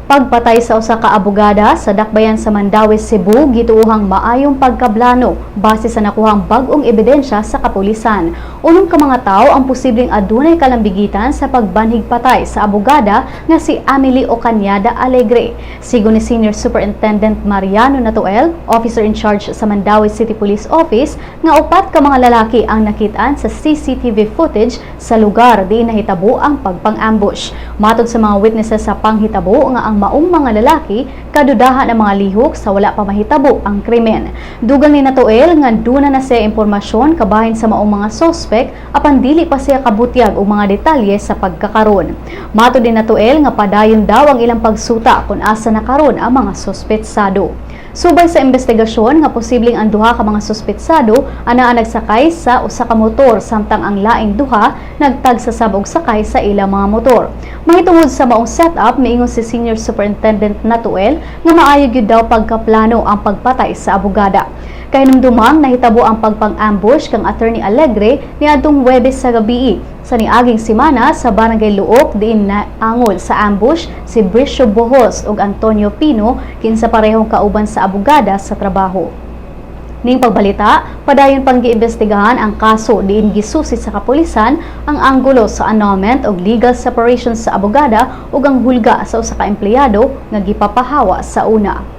Pagpatay sa usa ka abogada sa dakbayan sa Mandaue, Cebu, gituohang maayong pagkaplano base sa nakuhang bag-ong ebidensya sa kapulisan. Unom ka mga tawo ang posibleng adunay kalambigitan sa pagbanhig patay sa abogada nga si Amelie Ocañada Alegre. Sigon ni Senior Superintendent Mariano Natuel, officer in charge sa Mandaue City Police Office, nga upat ka mga lalaki ang nakitaan sa CCTV footage sa lugar diin nahitabo ang pagpang-ambush. Matod sa mga witnesses sa panghitabo nga ang maong mga lalaki kadudahan ang mga lihok sa wala pa mahitabo ang krimen. Dugang ni Natuel nga duna na siya impormasyon kabahin sa maong mga sospek, apan dili pa siya kabutyag og mga detalye sa pagkakaron. Matod ni Natuel nga padayon daw ang ilang pagsuta kung asa na karon ang mga sospetsado. Subay sa investigasyon nga posibleng ang duha ka mga sospetsado anaa nagsakay sa usa ka motor, samtang ang laing duha nagtagsasab og sakay sa ilang mga motor. Mahitungod sa maong setup, miingon si Senior Superintendent Natuel nga maayo gyud daw pagkaplano ang pagpatay sa abogada. Kahinumdumang nahitabo ang pagpang-ambush kang Attorney Alegre niadtong Huwebes sa gabi sa niaging semana sa Barangay Looc, diin naangol sa ambush si Bricio Bohos ug Antonio Pino, kinsa parehong kauban sa abogada sa trabaho. Ning pagbalita, padayon pang giimbestigahan ang kaso diin gisusi sa kapulisan ang anggulo sa annulment og legal separation sa abogada ug ang hulga sa usa ka empleyado nga gipapahawa sa una.